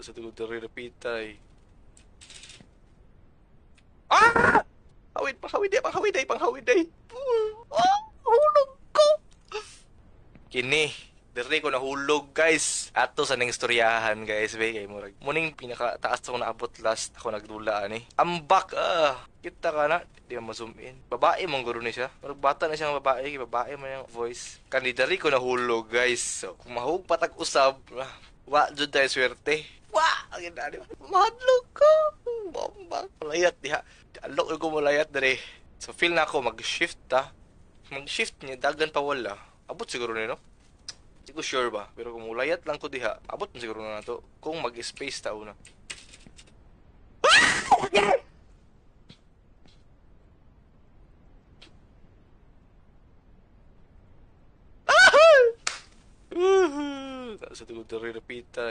Sa tugod diri napita eh. Ah! Hawid, panghawid day, panghawid day, panghawid day. Ah, hulog ko. Kini, diri ko nahulog, guys. Ato sa ning istoryahan, guys, be kay murag. Muning pinaka taas ako naabot last ako nagdula ani. Ambak ah. Kita ka na, di ma zoom in. Babae man guro ni siya. Murag bata na siya nga babae, kay babae man yung voice. Kani diri ko nahulog, guys. So, kung mahug patag usab, ah, wa jud tayo swerte. Wa, ang ina ni. Mahadlok ko. Bomba. Malayat diha. Alok ko malayat diri. So feel na ako mag-shift ta. Mag-shift niya dagan pa wala. Abot siguro ni, no? Di ko sure ba, pero kung mulayat lang ko diha, abot na siguro na nato kung mag-space ta una. Sa tugod diri napita.